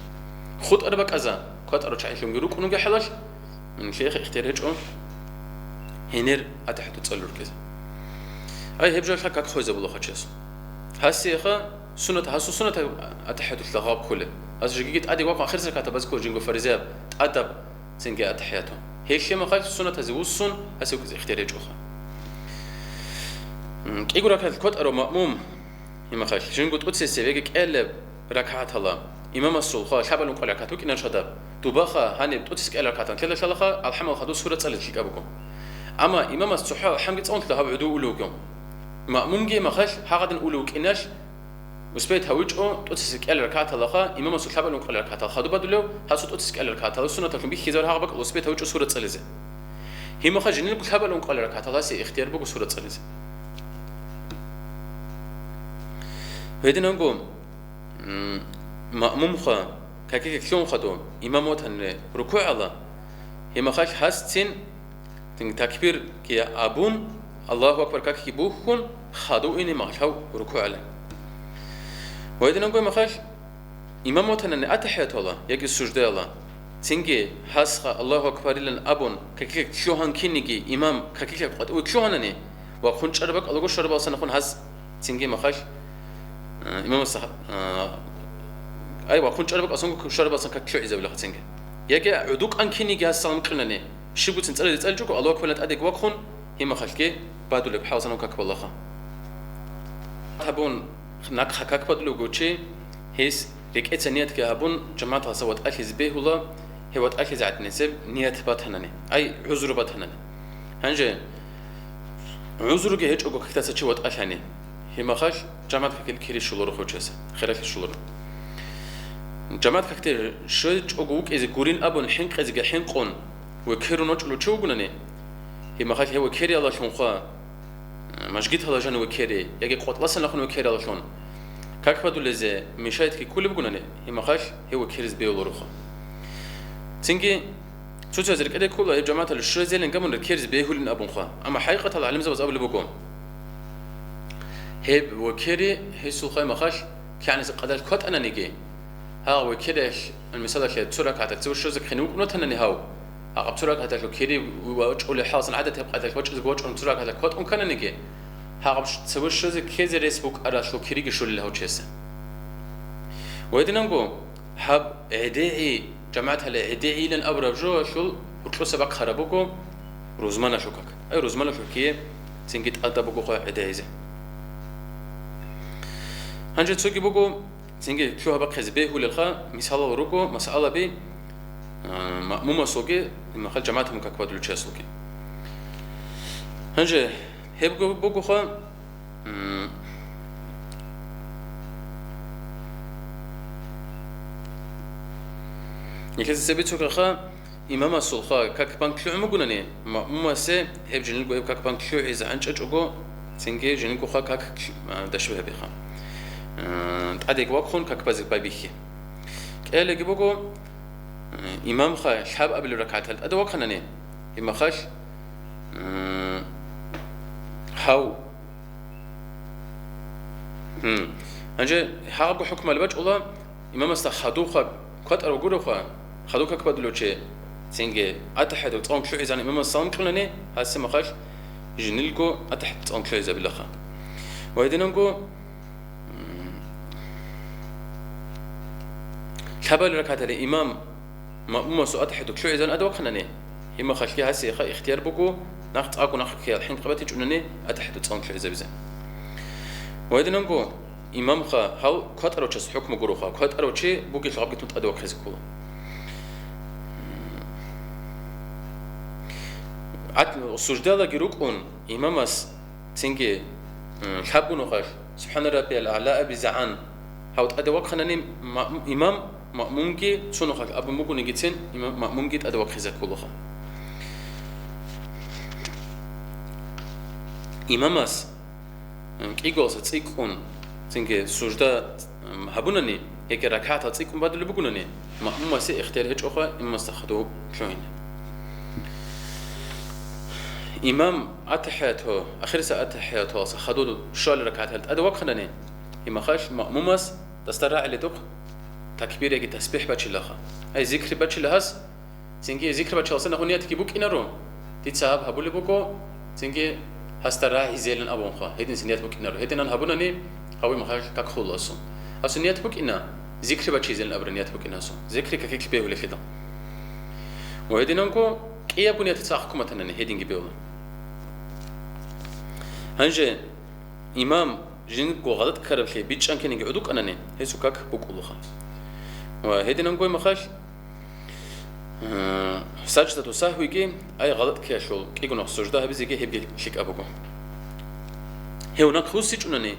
ХутӀараб бакӀаза, кватӀарав чагӀилъунги рукӀунги хӀалалъ, нилъее ихтияр гьечӀо гьенир атахӀиятал цӀалел рукӀизе. Ай, гьеб жо лъа как хвезабула хъачиясул. Гьасиеха суннат, гьасул суннат атахӀияталъ гъаб кколеб. Гьас жигиги тӀаде вахъун ахирисеб ракагӀатаб базе ккола жиндирго фаризаяб тӀадаб цинги атахӀияту. Гьелъие махалъ суннатазе вуссун, гьасие вукӀизе ихтияр гьечӀоха. М, кӀиго ракагӀат кватӀарав маъмум, гьеб махалъ, жиндирго тӀоцесеб яги кӀиабилеб ракагӀатала имамасул хва лъабабилеб ункъабилеб ракагӀат букӀиналъадаб, дубаха гьаниб тӀоцесеб кӀиабилеб ракагӀаталъ лъелалъалаха, алхӀамал хадуб сура цӀализе лъикӀаб буго. Амма имамас цохӀо алхӀамги цӀалун лъугьа гьав гӀодов улев вугев. Маъмумги махалъ гьагъадин улев вукӀиналъ, Успеть гьавичӀо тӀоцесеб кӀиабилеб ракагӀаталаха, имамасул лъабабилеб ункъабилеб ракагӀатал хадуб бадулев, гьасул тӀоцесеб кӀиабилеб ракагӀаталда суннаталъун бихьизабураб гьагъаб бакӀалда успеть гьавичӀо сура цӀализе. Гьеб махалъ жиндирго лъабабилеб ункъабилеб ракагӀаталда гьасие ихтияр буго сура цӀализе. Гьединанго, м, маъмумха, какиги лъугӀун хадув, имам ватани рукугӀ гьабула, гьеб махалъ гьасцин Цинги такбирги абун, Аллагьу акбар какги бухьун, хадув ине махалъ гьав рукугӀалде. Ва гьединабго махалъ имам ватанани атахӀияталда яги суждаялда, цинги гьасха Аллагьу акбарилан абун, какилъ лъугьан кинниги имам какилъ къватӀиве лъугьанани ва хъунчӀараб бакӀалдаго щвараб алсанахъун гьас цинги махалъ, а, имамасда, а, ай, ва хъунчӀараб бакӀалдасанго щвараб алсан как лъугӀизабулаха цинги. Яги гӀодов кӀан кинниги гьас салам кьунани, щибгоцин цӀализе цӀаличӀого, Аллагьу акбарилан тӀадеги вахъун, гьеб махалъги бадулеб хӀаласанго как балаха. Гьабун, нахъа как бадулев вуго чи, гьес рекӀеца ниятги гьабун, жамагӀаталдаса ватӀалъизе бегьула, гьев ватӀалъизе гӀадинасеб ният батанани, ай, гӀузру батанани. Гьанже гӀузруги гьечӀого какдаса чи ватӀалъани, гьеб махалъ жамагӀат какил кири щоларо гьев чиясе, хералъи щоларо. ЖамагӀат какде щвечӀого вукӀизе гурин абун хӀинкъизеги хӀинкъун, векерун вачӀулев чи вугунани, гьеб махалъ гьев векериялдалъун хва, мажгиталда жанив векери, яги къватӀлъасанахъун векериялдалъун как бадулезе мешаятги кколеб бугунани, гьеб махалъ гьев векеризе бегьуларо хва. Цинги цоцазе рекӀеде ккола гьеб жамагӀаталда щвезелин габун рекеризе бегьулин абун хва. Амма хӀакъикъаталда гӀалимзабаз абулеб буго, гьеб векери гьесул хва гьеб махалъ кигӀаниса къадар кватӀананиги, гьагъав векериялъ, мисалалъе, цо ракагӀаталъ цеве щвезехъин вукӀун ватанани гьав, гьагъаб цо ракагӀаталъул кири вачӀулеб хӀаласан гӀадат гьеб къайдалъ вачӀизеги вачӀун цо ракагӀаталъ кватӀун ккананиги, гьаб цеве щвезе ккезе рес букӀаралъул кириги щолел гьав чиясе. Ва гьединанго гьаб гӀедегӀи, жамагӀаталъе гӀедегӀийилан абураб жоялъул гьоркьоса бахъараб буго рузманалъул как. Ай, рузманалъул кие цинги тӀадаб буго хъвай гӀедегӀизе. Гьанже цоги буго, цинги лъугьа-бахъизе бегьулелха, мисалал руго масъалаби, а, маъмумасулги, имахал жамагӀаталъун как бадулев чиясулги. Гьанже гьеб бугоха, м, нилъеца цебе цогаха, имамасулха как банк лъугӀун бугунани, маъмумасе гьеб жинилго гьеб как банк лъугӀизе гӀанчӀачӀого, цинги жинилгоха как, а, дашбигьабиха. А, тӀадеги вахъун как базе байбихьи. КӀиялиги буго, а, имамха лъабабилеб ракагӀаталда тӀаде вахъанани, имахал, а, гьав Гьанже гьагъабго хӀукмали бачӀула, имамасда хадубха кватӀар вугуревха, хадуб как бадулев чи, цинги АтахӀиятал цӀалун лъугӀизани имамас салам кьунани, гьасие махалъ жинилго АтахӀиятал цӀалун лъугӀизабилаха. Ва гьединанго, м, лъабали ракагӀаталда имам маъмумасул АтахӀиятал лъугӀизан тӀаде вахъанани, гьеб махалъги гьасиеха ихтияр буго, нахъ цӀакъго нахъ ккеял хӀинкъи батичӀунани АтахӀиятал цӀалун лъугӀизабизе. Ва гьединанго имамха гьав кватӀарав час хӀукму гуроха, кватӀарав чи бугелъул гьабги тун тӀаде вахъизе ккола. ГӀад-, суждалаги рукӀун имамас Цинги, м, лъабго нухалъ «СубхӀана раббиял а'ла» абизегӀан гьав тӀаде вахъанани, маъму-, имам, маъмумги цо нухалъ абун бугонигицин, имам, маъмумги тӀаде вахъизе кколаха. Имамас, м, кӀиголаса цӀикӀкӀун, цинги сужда, м, гьабунани, яги ракагӀатал цӀикӀкӀун бадулеб бугунани, маъмумасе ихтияр гьечӀоха имамасда хадуб лъугӀине. Имам АтахӀияту, ахирисеб АтахӀиятуялдаса хадуб щуал ракагӀаталда тӀаде вахъанани, гьеб махалъ маъмумас дасда рагӀилел духъ такбир яги тасбихӀ бачилаха. Ай, зикр бачила гьас, цинги зикр бачилалдаса нахъе ниятги букӀинаро, дица гьаб гьабулеб буго, цинги гьасда рагӀизейилан абунха, гьединлъи ният букӀинаро. Гьединан гьабунани, гьаб махалъ как хъула гьасул. Гьасул ният букӀина, зикр бачизейилан абураб ният букӀина гьасул. Зикр какилъ бегьулелъидал. Ва гьединанго кӀиябго ниятица ахкуматанани, гьединги бегьула. Гьанже имам жинго гъалатӀ ккараблъи бичӀчӀан ккениги гӀодукӀанани, гьесул как букӀулаха. Ва гьединанго махалъ, э, саждату сагьвиги, ай гъалатӀ ккеялъул кӀиго нухалъ сужда гьабизеги гьебги лъикӀаб буго. Гьев нахъ вуссичӀунани,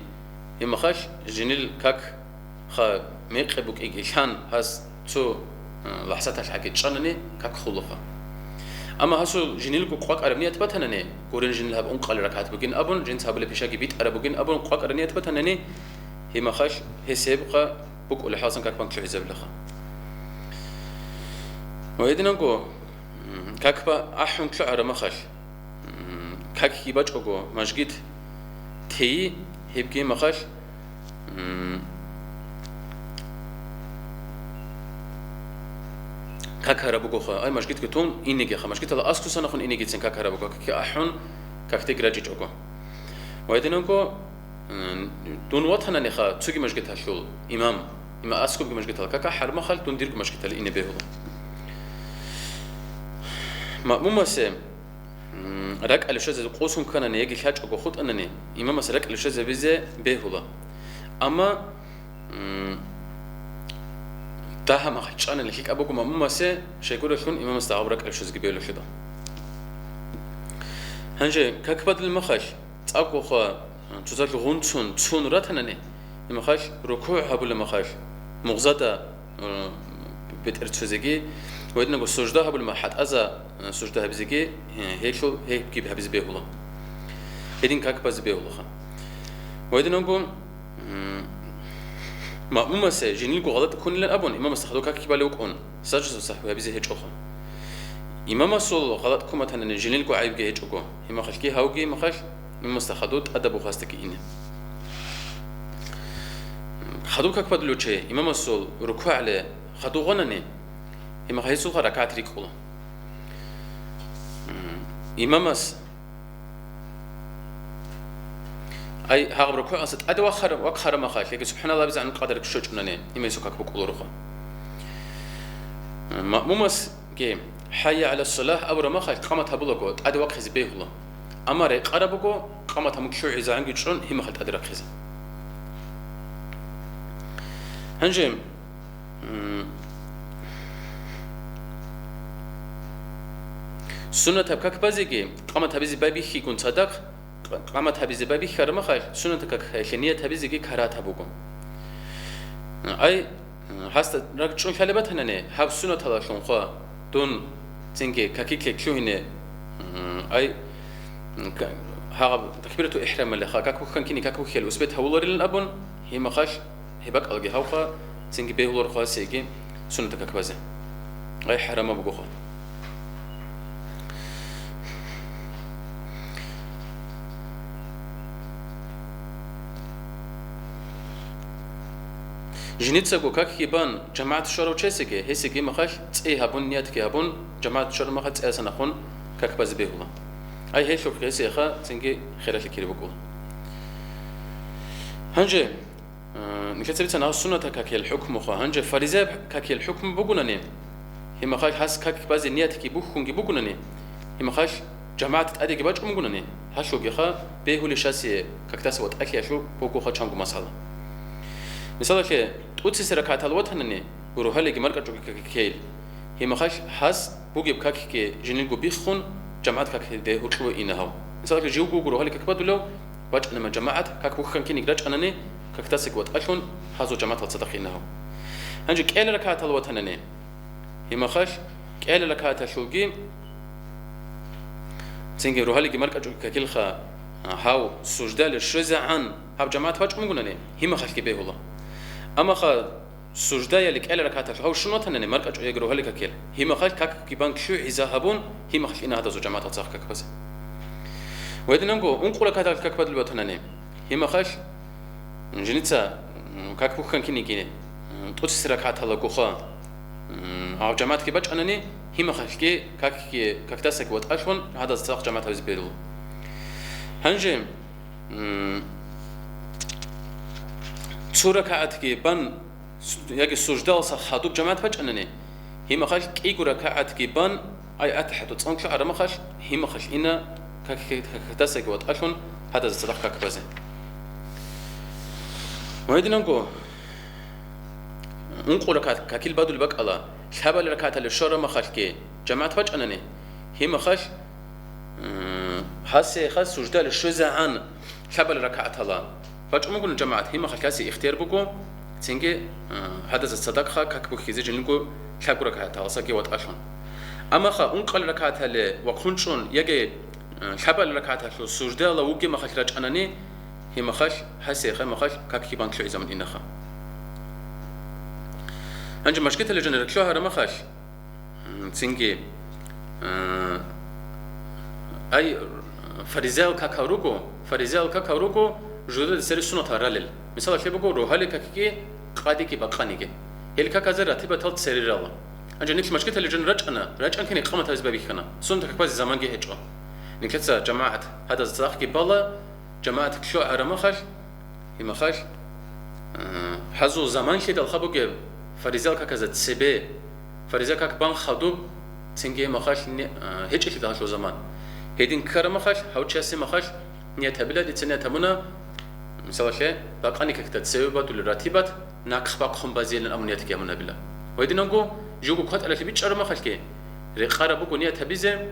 гьеб махалъ жинил как Ха, мекъи букӀиги лъан, гьас цо, э, лахӀзаталъ гьаги чӀанани как хъулаха. Амма гьасул жинилго къвакӀараб ният батанани, гурен жинил гьаб ункъали ракагӀат бугин абун, жинца гьабулеб пишаги битӀараб бугин абун къвакӀараб ният батанани, гьеб махалъ гьес гьеб ха букӀулеб хӀалсан как банк лъугӀизабилаха. Ва гьединанго, м, как ба ахӀун лъугӀараб махалъ, М, какги бачӀого мажгит тейи, гьебги махалъ, м, как гьараб бугоха, ай, мажгитги тун инегиха, мажгиталда аскусанахъун инегицин как гьараб буго, какги ахӀун, какдеги рачӀичӀого. Ва гьединанго, М, дун ватананиха цоги мажгиталъул имам, има аскобги мажгитал кака гьармахал дун дирго мажгитал ине бегьула. Маъмумасе, м, ракӀалде щвезазе къосун кканани яги лъачӀого хутӀанани, имамас ракӀалде щвезабизе бегьула. Амма, м, дагьа махал чӀанани лъикӀаб буго маъмумасе, щайгурелъул имамасда гьаб ракӀалде щвезеги бегьулелъул. Гьанже как бадулеб махал, ЦӀакъго хва, цоцалъ гъунцун цун ратанани, имахал рукугӀ гьабулеб махал, мугъзада, э, бетӀер цоцеги, ва гьединго сужда гьабулеб махал, хӀатӀаза, э, сужда гьабизеги, э, гьелъул гьебги гьабизе бегьула. Гьедин как базе бегьулаха. Ва гьединго, м, маъмумасе жиндирго гъалатӀ ккунилан абун, имамасда хадур как балев вукӀун, саждату сахӀви гьабизе гьечӀоха. Имамасул гъалатӀ ккун батанани жиндирго гӀайибги гьечӀого, имахалъги гьавги имахал, имамасда хадур тӀадаб бугьасдаги ине. Хадур как бадулев чи имамасул рукугӀалде хадур гъанани, имахал гьесулха ракагӀат рикӀкӀула. Имамас Ай, гьагъаб рукугӀалдаса тӀаде вахъара-, вахъараб махалъ, яги субхӀаналлагьабизе гӀанкъадараб щочӀунани, имамасул как букӀуларо. Маъмумасги «ХӀайя гӀала салагь» абураб махалъ къамат гьабулаго, тӀаде вахъизе бегьула. Амма рекъараб буго, къамат гьамун лъугӀизегӀанги чӀун, гьеб махалъ тӀаде рахъизе. Гьанже, м, суннатаб как базеги, къамат гьабизе байбихьигун цадахъ, къ-, къамат гьабизе байбихьараб махалъ, суннатаб как гьелъе ният гьабизеги карагьатаб буго. Ай, гьасда ракӀчӀун лъалеб батанани, гьаб суннаталъулъун хва, дун цинги какилъе лъугьине, м, ай, м, ка-, гьагъаб такбирату ихӀрамалиха, как бухьан кини как бухьел усбет гьавуларилан абун, гьеб махалъ, гьеб бакӀалги гьавха, цинги бегьуларха гьасиеги суннатаб как базе. Ай, хӀарамаб бугоха. Жиницаго какги бан жамагӀат щварав чесеги, гьесеги махалъ цӀей гьабун, ниятги гьабун, жамагӀат щвараб махалъ цӀеясан ахун как базе бегьула. Ай, гьелъухъ гьесиеха цинги хералъи кири букӀула. Гьанже, Э, нилъеца бицана гьав суннатаб какил хӀукмуха. Гьанже фаризаяб какил хӀукму бугунани, гьеб махалъ гьас как базе ниятги бухьунги бугунани, гьеб махалъ жамагӀат тӀадеги бачӀун бугунани, гьалъулгиха бегьулищ гьасие какдаса ватӀалъиялъул бугоха чанго масъала. Мисалалъе, тӀоцебесеб ракагӀаталда ватанани, рогьалиги маркӀачӀуги какил, гьеб махалъ гьас бугеб какги жиндирго биххун, жамагӀат какде гьоркьове ина гьав. Мисалалъе, живго вуго рогьалил как бадулев, вачӀанама жамагӀат, как бухьан киниг рачӀанани, какдасаги ватӀалъун, гьазул жамагӀатал цадахъ ина гьав. Гьанже кӀел ракагӀаталда ватанани, гьеб махалъ кӀел ракагӀаталъулги, цинги рогьалиги маркӀачӀуги какилха, гьав суждале щвезегӀан гьаб жамагӀат бачӀун бугунани, гьеб махалъги бегьула. Амма ха Суждаяли кӀел ракагӀаталъ гьав щун ватанани, маркӀачӀу яги рогьалил какил, гьеб махалъ какги бан лъугӀиза гьабун, гьеб махалъ ина гьадазул жамагӀатал цадахъ как базе. Ва гьединанго ункъо ракагӀаталъ как бадулеб батанани, гьеб махалъ жиница, м, как бухьан киниги, м, тӀоцебесеб ракагӀаталда гуха, м, гьав жамагӀатги бачӀанани, гьеб махалъги какги, какдасаги ватӀалъун, гьадазда цадахъ жамагӀат гьабизе бегьула. Гьанже, м, цо ракагӀатги бан Яги суждалса хадуб жамагӀат бачӀанани, гьеб махалъ кӀиго ракагӀатги бан, ай АтахӀияту цӀалун лъугӀараб махалъ, гьеб махалъ ина как-, как-, какдасаги ватӀалъун гьадазда цадахъ как базе. Ва гьединанго ункъо ракагӀат какил бадулеб бакӀала, лъабал ракагӀаталде щвараб махалъги жамагӀат бачӀанани, гьеб махалъ М, гьасиеха суждале щвезегӀан лъабал ракагӀаталда бачӀун бугони жамагӀат, гьеб махалъ гьасие ихтияр буго, цинги, м, гьадазда цадахъ как бухьизе жиндирго лъабго ракагӀаталдасаги ватӀалъун. Амма ха ункъал ракагӀаталде вахъун чӀун яги, м, лъабал ракагӀаталъул суждалда вугеб махалъ рачӀанани, гьеб махалъ гьасиеха, гьеб махалъ какги бан лъугӀизабун инаха. Гьанже мажгиталде жанир лъугӀараб махалъ, М, цинги, э, ай, фаризаял какал руго, фаризаял какал руго, жидеда цере суннатал ралел. Мисалалъе буго, рогьалил какги, къадиги, бакъаниги. Гьел каказе ратибатал цере рала. Гьанже нилъ мажгиталде жанир рачӀана, рачӀан кин икъамат гьабизе байбихьана. Суннатал как базе заманги гьечӀо. Нилъеца жамагӀат гьадазда цадахъги бала, ЖамагӀат лъугӀараб махалъ, гьеб махалъ, э, гьазул заман лъидалха бугеб, фаризал каказда цебе, фаризал как бан хадуб, цинги гьеб махалъ не-, э, гьечӀелъидал гьалъул заман. Гьедин ккараб махалъ, гьав чиясе махалъ ният гьабила, дица ният гьабуна, мисалалъе, бакъани какда цеве бадулел ратибат, нахъ бахъун базейилан абун ниятги гьабун гьабила. Ва гьединанго живго кватӀалалъе бичӀчӀараб махалъги, рекъараб буго ният гьабизе,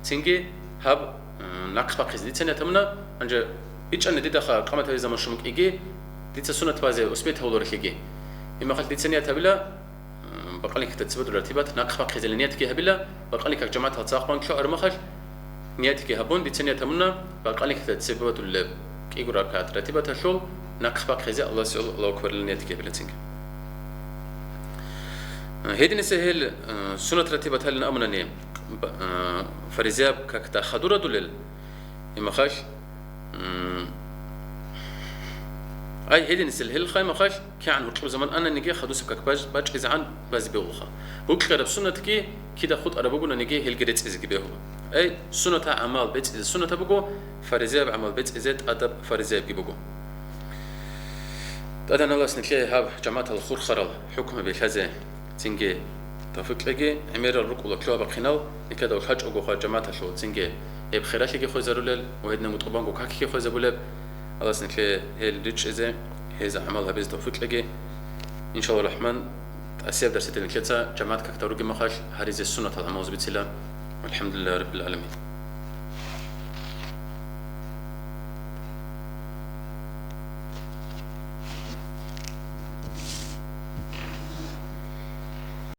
цинги гьаб, м, нахъ бахъизе дица ният гьабуна, гьанже бичӀчӀана дидаха къамат гьабизе заман щун кӀиги, дица суннат базе усбет гьавуларелъиги. Гьеб махалъ дица ният гьабила, М, бакъани какда цебе бадулеб ратибат нахъ бахъизелин ниятги гьабила, бакъани как жамагӀатал цадахъ бан лъугӀараб махалъ, ниятги гьабун, дица ният гьабуна, бакъани какда цебе бадулеб кӀиго ракагӀат ратибаталъул нахъ бахъизе Аллагьасе Аллагьу акбарилан ниятги гьабила цинги. Э, гьединиса гьел, э, суннат ратибаталин абунани, б-, э, фаризаяб какда хадурадулел, гьеб махалъ, М. Ай, гьединисел гьелха гьеб махалъ, кигӀан гьоркьоб заман ананиги хадусеб как баж-, бачӀизегӀан базе бегьулаха. Гьоркьараб суннатги кида хутӀараб бугонаниги гьелги рецӀизеги бегьула. Ай, суннатаб гӀамал бецӀизе суннатаб буго, фаризияб гӀамал бецӀизе тӀадаб фаризиябги буго. ТӀадегӀан Аллагьас нилъее гьаб жамагӀатал хурхарал хӀукму бихьазе цинги тавфикъ кьеги, гӀемерал рукӀула лъугьа-бахъинал, нилъеда лъачӀого хъвар жамагӀаталъул цинги гьеб хералъиги хвезарулел ва гьединаб тӀубанго каклъиги хвезабулеб. Аллагьас нилъее гьел ричӀчӀизе, гьез гӀамал гьабизе тавфикъ кьеги. Иншаллагь рахман, тӀасияб дарсида нилъеца жамагӀат какда ругеб мехалъ гьаризе суннатал гӀамалз бицила. ВалхӀамдулиллагьи раббил гӀаламин.